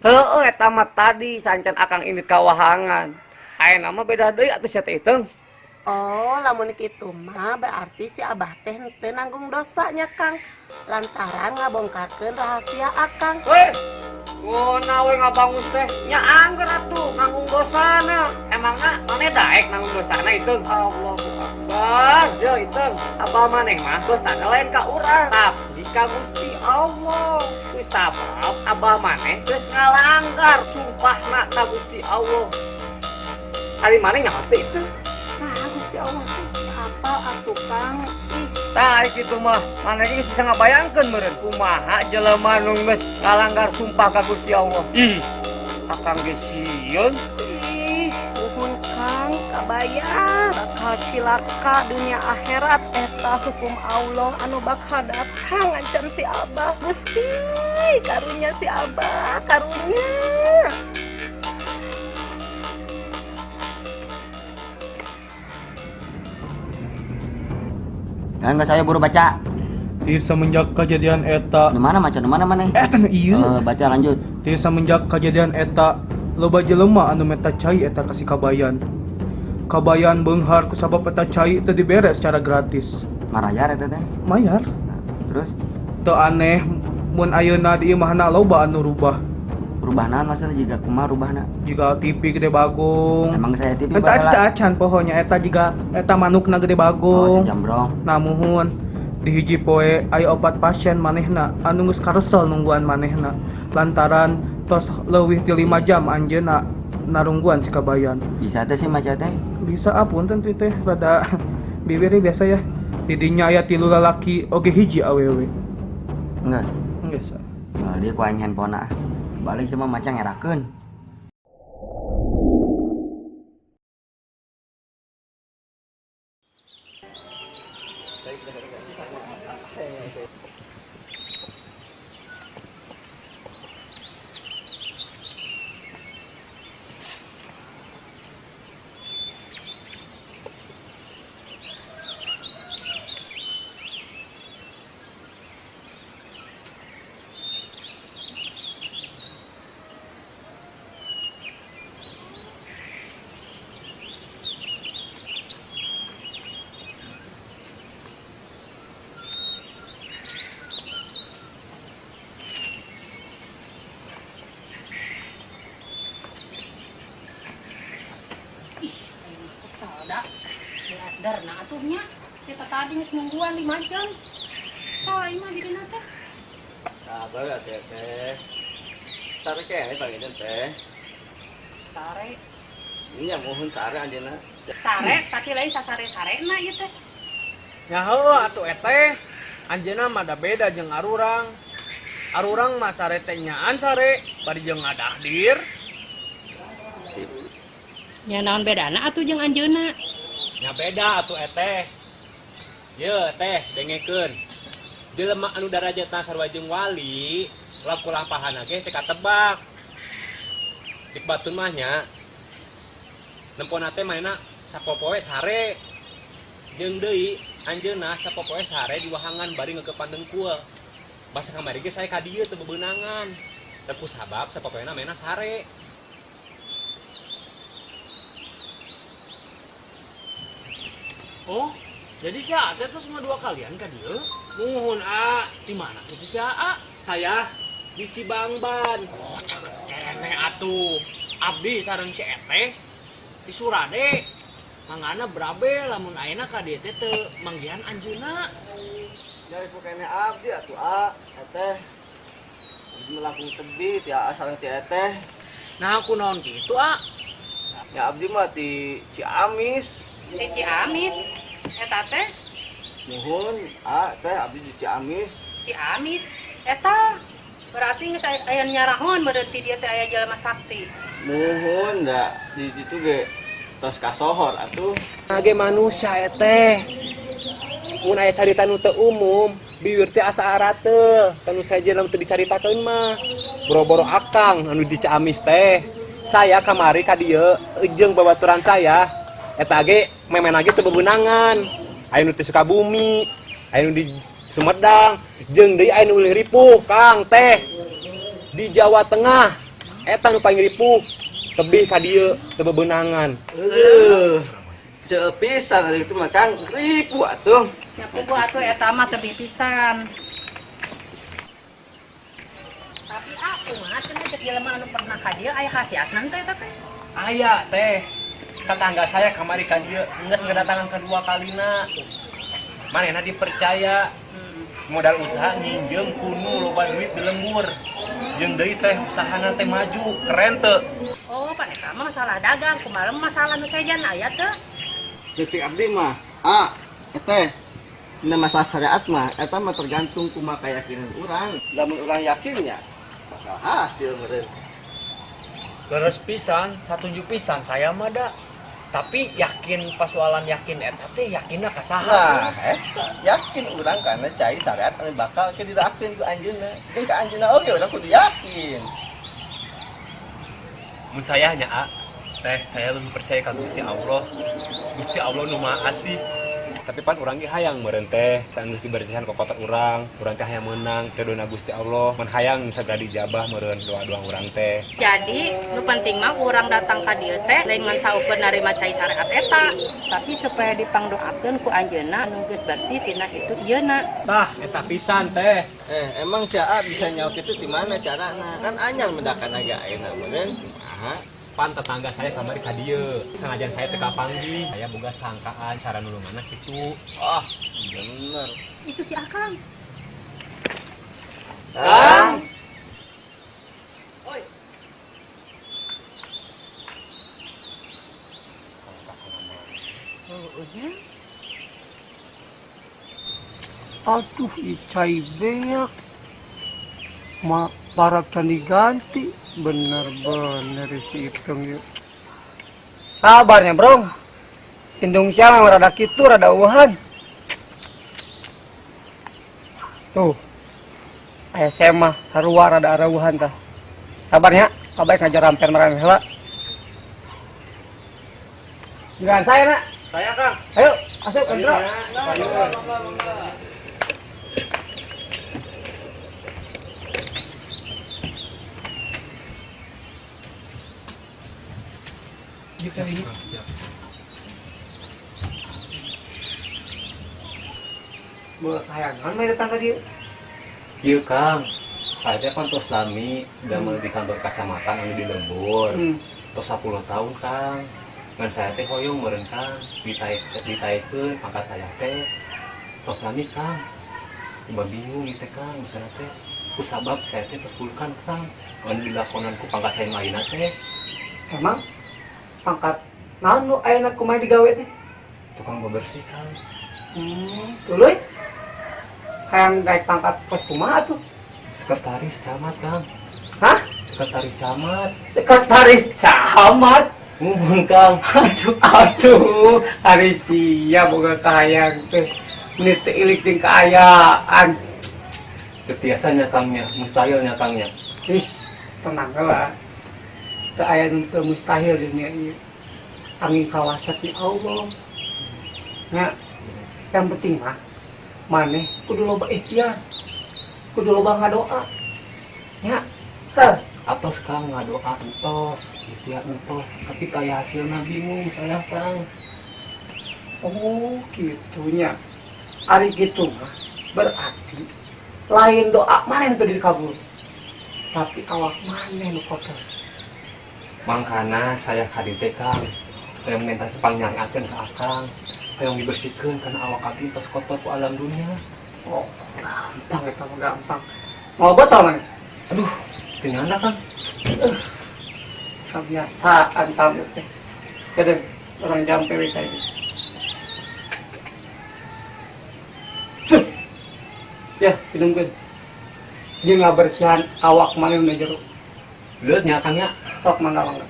Heueuh, eta mah tadi sancan akang ini kawahangan. Ayeuna mah beda deui atuh sia teh, Iteung. Oh, lamun kitu mah berarti si Abah teh henteu nanggung dosanya, Kang. Lantaran ngabongkarkeun rahasia Akang. Weh, ngona we ngabangus teh. Nya angger atuh nanggung dosana. Emangna maneh daek nanggung dosana, Iteung? Allahu Akbar. Yo, Iteung, abah maneh mah dosana lain ka urang, tapi ka Gusti Allah. Ku sabab abah maneh geus ngalanggar sumpahna ka Gusti Allah. Ari maneh nyaho teh itu? Saha Gusti Allah teh? Apa atuh, Kang? Ih, Tah, kitu mah maneh geus bisa ngabayangkeun meureun kumaha jelema nu geus ngalanggar sumpah ka Gusti Allah. Ih, akang ge sieun. Ih, nuhun, Kang, kabayang bakal cilaka dunia akhirat eta hukum Allah anu bakal datang ngancam si Abah. Gusti, karunya si Abah, karunya. Ya enggak, saya buru baca. Di semenjak kejadian eta Di mana maca, di mana mana? Eta nu ieu. Eh, baca lanjut. Di semenjak kejadian eta loba jelema anu meta cai eta kasih kabayan. Kabayan beunghar kusabab eta cai teu dibere secara gratis. Marayar eta teh. Mayar. Terus? Teu aneh mun ayeuna di imahna loba anu rubah. Rubah naon masalah, jiga kumaha rubahna? Jiga TV gede bagong. Emang saya TV Eta baheula. teu acan pohonya eta jiga eta manukna gede Oh, bagong. si jambrong. Nah, muhun di hiji poe aya opat pasien manehna anu geus karesel nungguan manehna lantaran tos leuwih ti 5 jam anjeunna narungguan si kabayan. Bisa teh sih maca teh. Bisa ah, punten teh teh rada bibirnya biasa ya. Di dinya aya tilu lalaki oge hiji awewe. Enggak. Geus. Nah, dia ku aing handphone ah. Balik sama maca ngerakeun. Ih, aing mah kesel da. Beradar nah atuh nya. Kita tadi geus nungguan 5 jam. Kesel aing mah dirina teh. Sabar ya teh teh. Sare kene panggilnya teh. Sare. Ini yang mohon sare anjeunna. Sare, tapi lain sasare-sarena ieu teh. Nya heueuh atuh eteh. Anjeunna mah da beda jeung arurang. Arurang mah sare teh nyaan sare, bari jeung ngadahdir. Sip. Nya naon bedana atuh jeung anjeunna? Nya beda atuh eteh. Ye teh dengekeun. Jelema anu darajatna sarua jeung wali, laku lampahana ge sakatebak. Cek batun mah nya. Nempona teh manehna sapopoe sare. Jeung deui anjeunna sapopoe sare di wahangan bari ngeukepan dengkul. Basa kamari ge saya ka dieu teu bebeunangan. Da ku sabab sapopoena manehna sare. Oh, jadi si A teh terus dua kalian ka dieu? Muhun A, di mana kitu si A? Saya di Cibangban. Oh, caket keneh atuh. Abdi sareng si Eteh di Surade. Mangana berabe lamun ayeuna ka dieu teh teu manggihan anjeunna. Dari pokoknya abdi atuh A, Eteh. Abdi melakung tebi ti A sareng ti Eteh. Nah, aku naon kitu, A? Ya abdi mah ti Ciamis. Di Ciamis. Eta teh? Nuhun, A teh abdi di Ciamis. Ciamis. Eta berarti geus aya nyarahon berarti dia teh aya jelema sakti. Nuhun da di ditu ge tos kasohor atuh. Ge manusia eteh. Mun aya carita nu teu umum, biwir teh asa arateul. Kanu sejen lamun teu dicaritakeun mah. Boro-boro akang anu di Ciamis teh. Saya kamari ka dieu jeung babaturan saya. Eta ge memena ge teu bebeunangan. Aya nu ti Sukabumi, aya nu di Sumedang, jeung deui aya nu leuwih ripuh, Kang teh. Di Jawa Tengah. Eta nu paling ripuh. Tebih ka dieu teu bebenangan. Ceu pisan ari itu mah Kang, ripuh atuh. Nya puguh atuh eta mah tebih pisan. Tapi aku mah cenah cek jelema anu pernah ka dieu aya khasiatna henteu eta teh? Aya teh. Tetangga saya kamari ka dieu geus kedatangan kedua kalina. Manehna dipercaya. Modal usaha nginjem kunu loba duit di lembur. Jeung deui teh usahana teh maju, keren teu? Oh, pan eta mah masalah dagang, kumaha masalah nu sejen aya teu? Cek abdi mah, ah, eteh dina masalah syariat mah, eta mah tergantung kumaha keyakinan urang. Lamun urang yakinnya, bakal hasil meureun. Leres pisan, satuju pisan saya mah da. Tapi yakin pasualan yakin eta teh yakinna ka saha? Nah, eta yakin urang karena cai syariat anu bakal ke diterapkeun ku anjeunna. Jeung ka anjeunna oge urang kudu yakin. Mun saya nya, A, teh saya lebih percaya ka Gusti Allah. Gusti Allah nu Maha Asih. Tapi pan urang ge hayang meureun teh saenggeus dibersihan ku kotor urang, urang teh hayang meunang teh dona Gusti Allah, mun hayang sagala dijabah meureun doa-doa urang teh. Jadi nu penting mah urang datang ka dieu teh lain ngan saukeun narima cai syariat eta, tapi supaya dipangdoakeun ku anjeunna anu geus bersih tina itu ieuna. Tah, eta pisan teh. Emang si A bisa nyaut itu di mana carana? Kan anyar mendakan aga ayeuna meureun. Aha. Pan tetangga saya kamari ka dieu. Sanajan saya teu kapanggih, saya boga sangkaan cara nulunganna kitu. Ah, bener. Itu si Akang. Kang. Oi. Aduh, icai beak. Ma para can diganti. Bener-bener si Ipeng ya. Kabarnya, Bro. Indung siang memang rada kitu, rada uhan. Tuh. Aya semah sarua rada arauhan tah. Sabarnya, kabaik ngajar rampen marang heula. Jangan saya, Nak. Saya, Kang. Ayo, masuk, Bro. Buat hayangan mah datang ka dieu. Ieu Kang, saya teh pan tos lami damel di kantor kecamatan anu di lembur. Tos 10 tahun Kang. Ngan saya teh hoyong meureun Kang, ditaekeun pangkat saya teh. Tos lami Kang. Coba bingung ieu teh Kang, misalnya teh ku sabab saya teh tos bulukan Kang. Anu dilakonan ku pangkat saya lainna teh. Emang pangkat naon nu ayeuna kumaha digawe teh? Tukang bebersih Kang. Tuluy. Hayang gaek pangkat pos kumaha tuh? Sekretaris camat Kang. Hah? Sekretaris camat. Sekretaris camat? Muhun Kang. Aduh, aduh, hari sia boga kahayang teh. Meni teu ilik jeung kaayaan. Teu tiasa nya Kang nya, mustahil nya Kang nya. Wis, tenang lah. Teu aya nu teu mustahil di dunia ieu. Angin kawasa ti Allah. Nya, yang penting mah maneh kudu loba ikhtiar. Kudu loba ngadoa. Nya, teh. Atos Kang ngadoa entos, ikhtiar entos, tapi kayak hasilna bingung saya Kang. Oh, gitunya. Ari gitu mah berarti lain doa maneh nu teu dikabul. Tapi awak maneh nu kotor. Mangkana saya ka dieu teh Kang, hayang minta pangnyangakeun ka Akang, hayang dibersihkeun kana awak abdi tos kotor ku alam dunia. Oh, gampang eta mah gampang. Mau botol maneh? Aduh, teu nyana Kang. Kebiasaan tamu teh. Kedeung orang jampe we cai. Ya, minumkeun. Jeung ngabersihan awak maneh nu jero. Leuet nya Kang nya. Sok mangga mangga.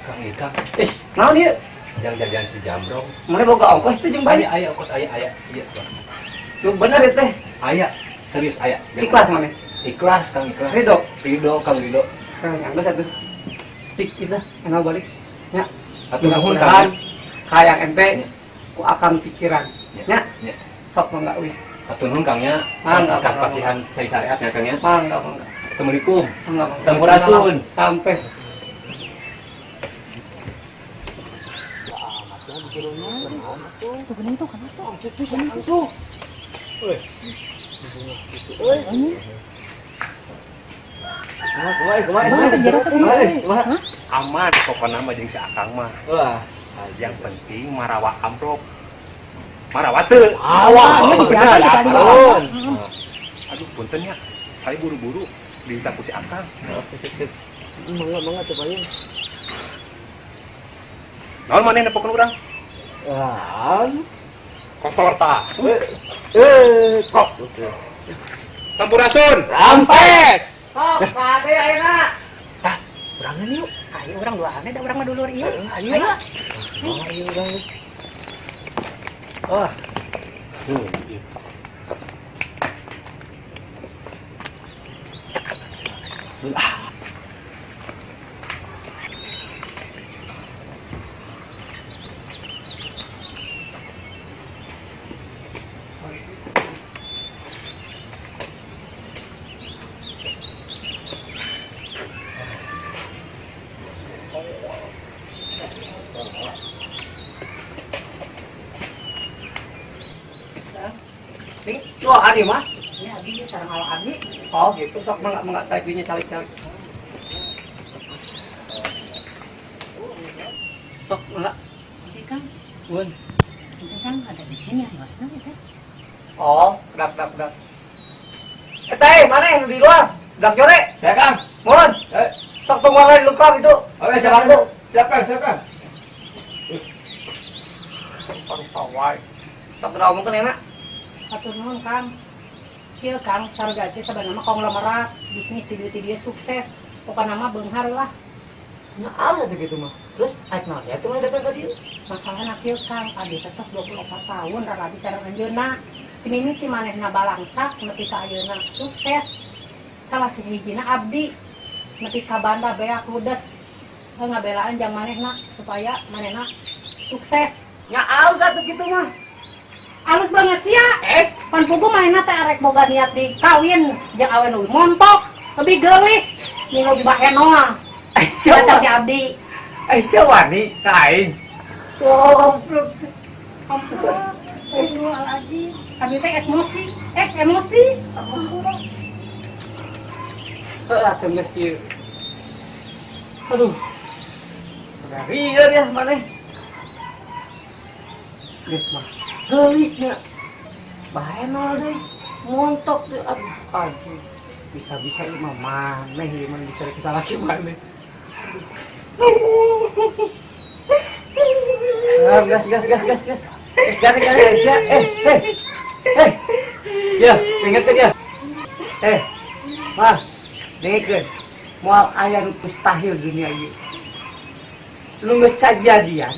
Kang Ika. Ih, naon ieu? Jang jajan si Jamrong. Mana boga ongkos teh jeung bayi? Aya, aya ongkos aya, aya. Iya, Bang. Lu bener ya teh? Aya, serius aya. Ikhlas mana? Ikhlas Kang, ikhlas. Ridho? Ridho Kang, ridho. Kang, yang geus atuh. Cik kita enak balik. Nya. Hatur nuhun Kang. Hayang ente ku akang pikiran. Nya. Sok mangga euy. Hatur nuhun Kang nya. Mangga Kang pasihan cai syariat ya Kang ya. Mangga mangga. Assalamualaikum. Mangga mangga. Sampurasun. Sampai. Aman pokoknya mah jeung si Akang mah. Wah, yang penting marawa amplop. Marawa teu. Awa, bener. Aduh, punten ya. Saya buru-buru diminta ku si Akang. Mangga mangga cobain. Naon maneh nepokeun urang? Wah, kotor ta. Kok. Sampurasun. Rampes. Sok, kade ayeuna. Tah, urangan yuk. Ayo urang duaan da urang mah dulur ieu. Ayo. Ayo urang. Wah. Nih, lu ari mah? Ini abi sareng awak abi. Oh, gitu sok mangga mangga typingnya calik-calik. Sok mangga. Ini Kang. Bun. Itu Kang ada di sini riosna gitu. Oh, dak dak dak. Eh, teh, mana yang di luar? Dak jore. Saya Kang. Mun. Sok tunggu di luar itu. Oke, siap Kang. Siap Kang, siap Kang. Rupa-rupa wae. Sok udah omongkeun enak. Hatur nuhun Kang. Kieu Kang, sarga teh sabenerna mah konglomerat, bisnis ti dieu sukses. Pokona mah beunghar lah. Nya alus atuh kitu mah. Terus aik naon ya teh datang ka dieu? Masalahna kieu Kang, abdi teh tos 24 tahun rarabi sareng anjeunna. Ti mimiti manehna balangsak nepi ka ayeuna sukses. Salah sahijina abdi nepi ka banda beak ludes. Ngabelaan jang manehna supaya manehna sukses. Nya alus atuh kitu mah. Alus banget sih ya. Pan pugu manehna teh arek boga niat di kawin jeung awe nu montok, lebih geulis, nu lebih bahenoa. Siapa di abdi? Sia wani ka aing. Goblok. Ampun. Astagfirullahaladzim. Abdi teh emosi. Emosi. Heuh atuh geus kieu. Aduh. Rieun ya maneh. Geus mah. Geulisnya. Bahenol deh. Montok deh. Aduh, anjing. Bisa-bisa ieu mah maneh ieu mah dicari kesalaki maneh. Gas gas gas gas gas. Gas gane gane ya. Ya, ingetin ya. Mah, dengekeun. Moal aya nu mustahil dunia ieu. Lu geus kajadian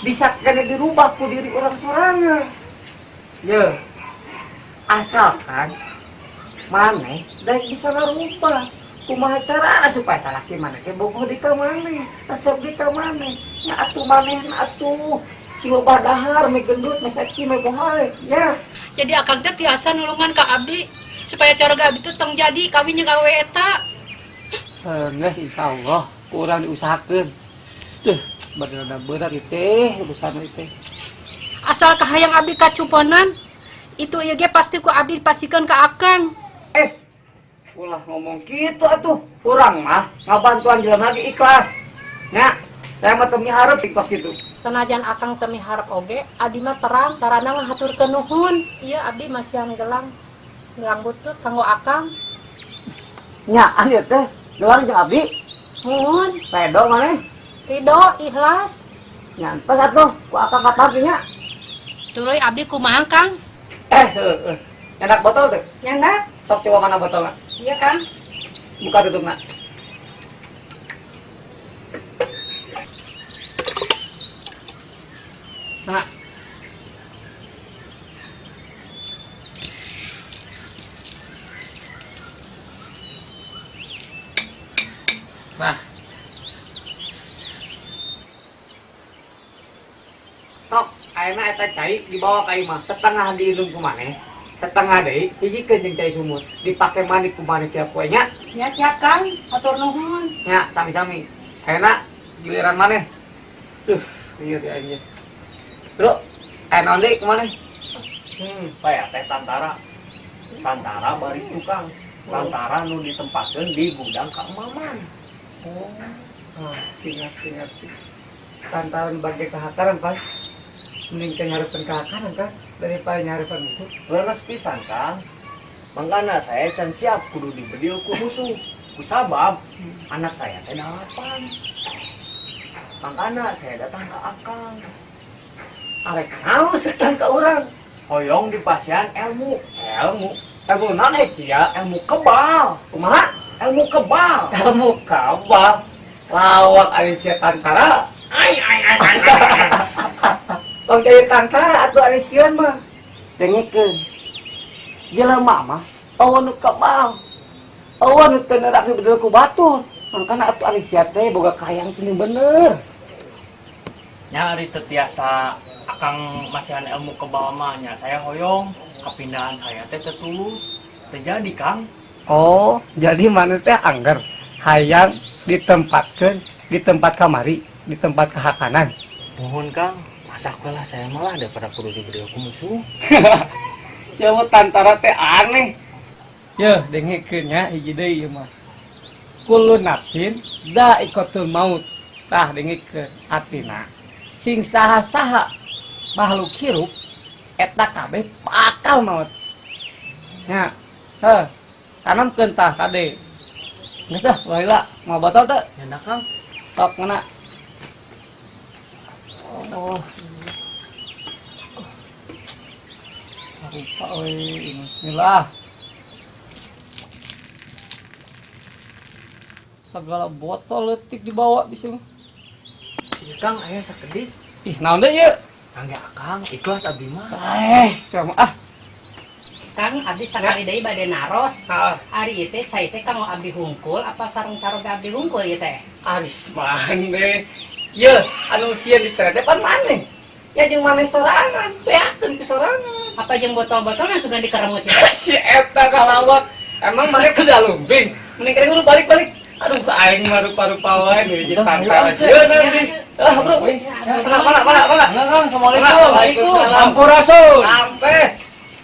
bisa kena dirubah ku diri orang sorangan. Ya. Asalkan maneh daek bisa ngarubah. Kumaha carana supaya salaki maneh ge bogoh di ka maneh, resep di ka maneh. Nya atuh manehna atuh si loba dahar me gendut me seksi me bohai ya. Jadi akang teh tiasa nulungan ka abdi supaya cara abdi teh tong jadi kawin jeung awewe eta. Geus insyaallah kurang diusahakeun. Duh, bener berat ieu teh urusan ieu teh. Asal kahayang abdi kacumponan itu ieu ge pasti ku abdi dipasikeun ka akang. Ulah ngomong gitu atuh. Urang mah ngabantuan jelema lagi ikhlas. Nya, saya mah teu miharep ikhlas gitu. Sanajan akang teu miharep oge, abdi mah terang carana ngahaturkeun nuhun. Ieu abdi masihan gelang. Gelang butut kanggo akang. Nya, ieu teh gelang jeung abdi. Nuhun. Redo maneh? Ridho, ikhlas. Nya, entos atuh ku akang katampi nya. Tuluy abdi kumaha, Kang? Heeh. Nyandak botol teh? Nyandak. Sok coba mana botolna? Iya, Kang. Buka tutupna. Nah. Nah. Sok, ayeuna eta cai dibawa ka imah, setengah diinum ku maneh, setengah deui hijikeun jeung cai sumur, dipake mandi ku maneh tiap poe nya. Ya siap Kang, hatur nuhun. Nya, sami-sami. Ayeuna giliran maneh. Duh, ieu teh aing. Bro, aya naon deui ku maneh? Saya teh tantara. Tantara baris tukang. Tantara nu ditempatkeun di gudang Kang Maman. Oh, ah, ingat. Tantaran bagai kehakaran, Pak. Mending ke nyarepan kehakaran, kan, daripada nyarepan musuh. Leres pisan, Kang. Mangkana saya can siap kudu dibedil ku musuh. Kusabab anak saya teh 8. Mangkana saya datang ke Akang. Arek naon datang ke urang? Hoyong dipasihan ilmu. Ilmu. Ilmu naon sia? Ilmu kebal. Kumaha? Ilmu kebal. Ilmu kebal. Lawak ari sia tantara. Ai ai ai ai. Tong jadi tantara atuh ari sieun mah. Dengekeun. Jelema mah eueuh nu kebal. Eueuh nu teu nerak dibedel ku batur. Mangkana atuh ari sia teh boga kahayang teu bener. Nya ari teu tiasa Akang masihan ilmu kebal mah nya saya hoyong kepindahan saya teh teu tulus. Teu jadi, Kang. Oh, jadi mana teh angger hayang ditempatkeun di tempat kamari, di tempat kehakanan. Mohon Kang, masak we lah saya malah daripada kudu diberi ku musuh. Siapa tantara teh aneh. Yeuh, dengekeun nya hiji deui ieu mah. Kullu nafsin dha'iqatul maut. Tah dengekeun artina. Sing saha-saha makhluk hirup eta kabeh bakal maut. Nya, heuh, tanamkeun tah kade. Geus dah, baheula mau botol teu? Nyandak Kang. Sok mana? Oh. Lupa euy, bismillah. Segala botol leutik dibawa bisa mah. Ieu Kang aya sakedik. Ih, naon deui ieu? Kangge Akang ikhlas abdi mah. Sama ah. Kang, abdi sakali deui bade naros. Heeh. Ari ieu teh cai teh kanggo abdi hungkul apa sareng caroge abdi hungkul ieu teh? Aris maneh. Yeuh, anu sieun diceret teh pan maneh. Ya jeung maneh sorangan, beakeun ku sorangan. Apa jeung botol-botol yang sugan dikeremus ya? Si eta kalawak. Emang maneh kudu lumbing. Mending kene kudu balik-balik. Aduh, aing mah rupa-rupa wae nu hiji tantara. Sieun nanti. Ah, bro. Mana mana mana mana. Kang, assalamualaikum. Waalaikumsalam. Sampurasun. Rampes.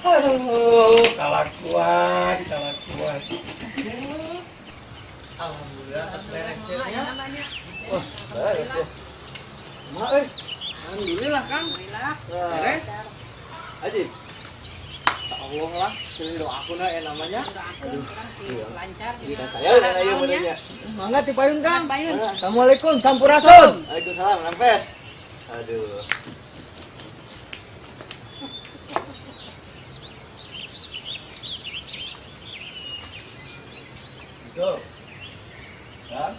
Aduh, kalakuan, kalakuan. Alhamdulillah tos beres nya. Wah, beres ya. Kumaha euy? Alhamdulillah, Kang. Alhamdulillah. Beres. Aji. Insyaallah lah, sering doa aku na namanya. Doakeun urang sih lancar. Ini kan saya udah ayo benernya. Mangga ti payun Kang. Payun. Assalamualaikum, sampurasun. Waalaikumsalam, rampes. Aduh. Go. Kang?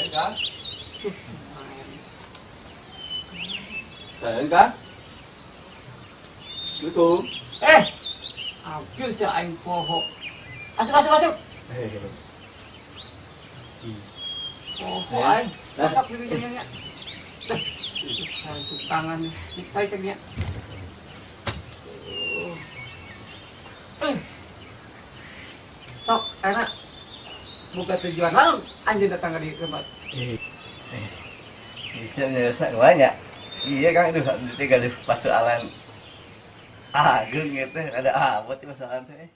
Kang? Saya Kang? Assalamualaikum. Hampir si aing poho. Masuk, masuk, masuk. Poho aing. Masuk di ujungnya. Dah. Tangan ditarik ceknya. Sok, enak. Buka tujuan lalu anjing datang ke tempat. Bisa menyelesaikan banyak. Iya Kang, itu tiga persoalan agung gitu, ada apa sih persoalan teh?